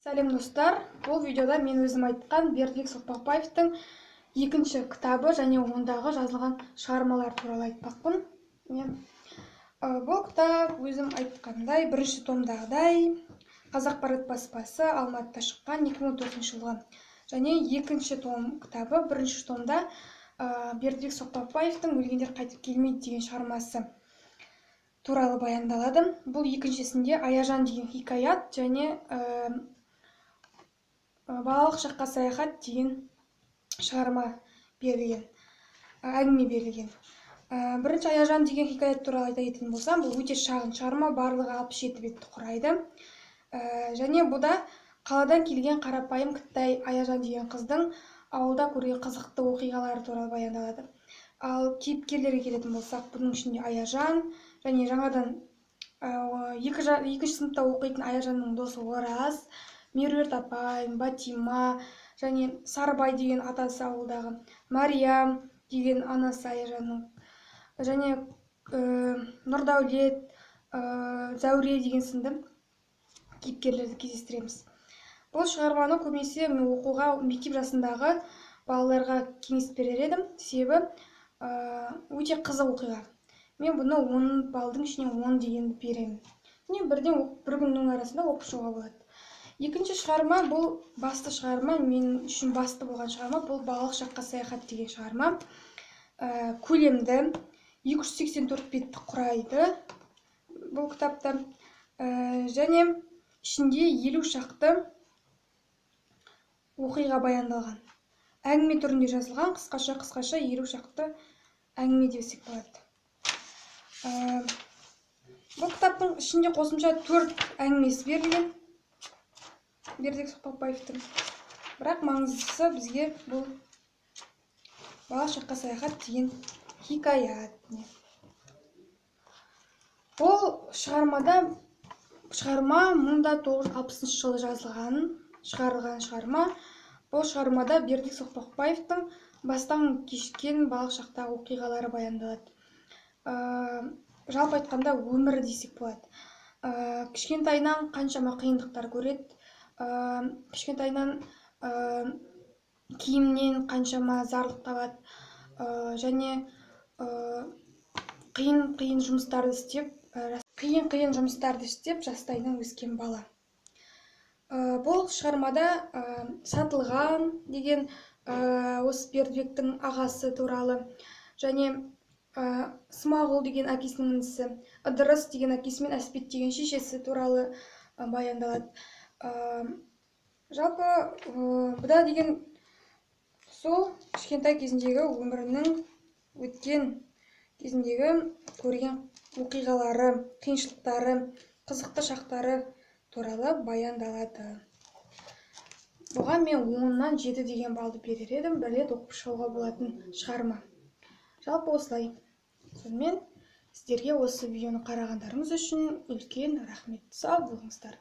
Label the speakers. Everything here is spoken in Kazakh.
Speaker 1: Сәлем, достар! Бұл видеода мен өзім айтқан Бердібек Соқпақбаевтың екінші кітабы және ондағы жазылған шығармалар туралы айтпақпын. Бұл кітап өзім айтқандай бірінші томдағыдай Қазақпарат баспасы, Алматыда шыққан 2014 жылғы. Және екінші том кітабы. Бірінші томда Бердібек Соқпақбаевтың «Өлгендер қайтып келмейді» деген шығармасы туралы баяндалады. Бұл екіншісінде «Аяжан» деген хикаят және «Балалық шаққа саяхат» деген шығарма берілген, әңгіме берілген. Бірінші «Аяжан» деген хикаят туралы айта кететін болсам, бұл өте шағын шығарма, барлығы 67 бетті құрайды. Және бұда қаладан келген қарапайым кіттай Аяжан деген қыздың ауылда көрген қызықты оқиғалары туралы баяндалады. Ал кейіпкерлерге келетін болсақ, бұның ішінде Аяжан және жаңадан екінші сыныпта оқитын Аяжанның досы Ораз, Меруерт апай, Батима және Сарыбай деген атасы ауылдағы, Мариям деген анасы Аяжанның және Нұрдәулет, Зәуре деген сынды кейіпкерлерді кездестіреміз. Бұл шығарманы көбінесе мен оқуға мектеп жасындағы балаларға кеңес берер едім, себебі өте қызық оқиға. Мен бұны 10 балдың ішінен 10 дегенді беремін. Және бірден бір күннің арасында оқып шығуға болады. Екінші шығарма, бұл басты шығарма, мен үшін басты болған шығарма, бұл «Балалық шаққа саяхат» деген шығарма. Көлемді, 284 бетті құрайды бұл кітапта. Және ішінде 50 шақты оқиға баяндалған. Әңгіме түрінде жазылған, қысқаша қысқаша 50 шақты әңгіме десек болады. Бұл кітаптың ішінде қосымша 4 әңгімесі берілген Бердібек Соқпақбаевтың. Бірақ маңыздысы бізге бұл «Балалық шаққа саяхат» деген хикаят. Бұл шығарма 1960 жылы жазылған, шығарылған шығарма. Бұл шығармада Бердібек Соқпақбаевтың бастан кешкен балалық шақтағы оқиғалары баяндалады. Жалпы айтқанда, өмірі десек болады. Кішкентайынан қаншама қиындықтар көреді, кішкентайынан киімнен қаншама зарлық табады және қиын қиын жұмыстарды істеп, қиын қиын жұмыстарды істеп жастайынан өскен бала. Бұл шығармада Сатылған деген осы Бердібектің ағасы туралы және Смағұл деген әкесінің інісі, Ыдырыс деген әкесі мен Әспет деген шешесі туралы баяндалады. Жалпы бұда деген сол кішкентай кезіндегі өмірінің өткен кезіндегі көрген оқиғалары, қиыншылықтары, қызықты шақтары туралы баяндалады. Бұған мен 10-нан 7 деген балды берер едім. Бір рет оқып шығуға болатын шығарма. Жалпы осылай. Сонымен, сіздерге осы видеоны қарағандарыңыз үшін үлкен рахмет. Сау болыңыздар.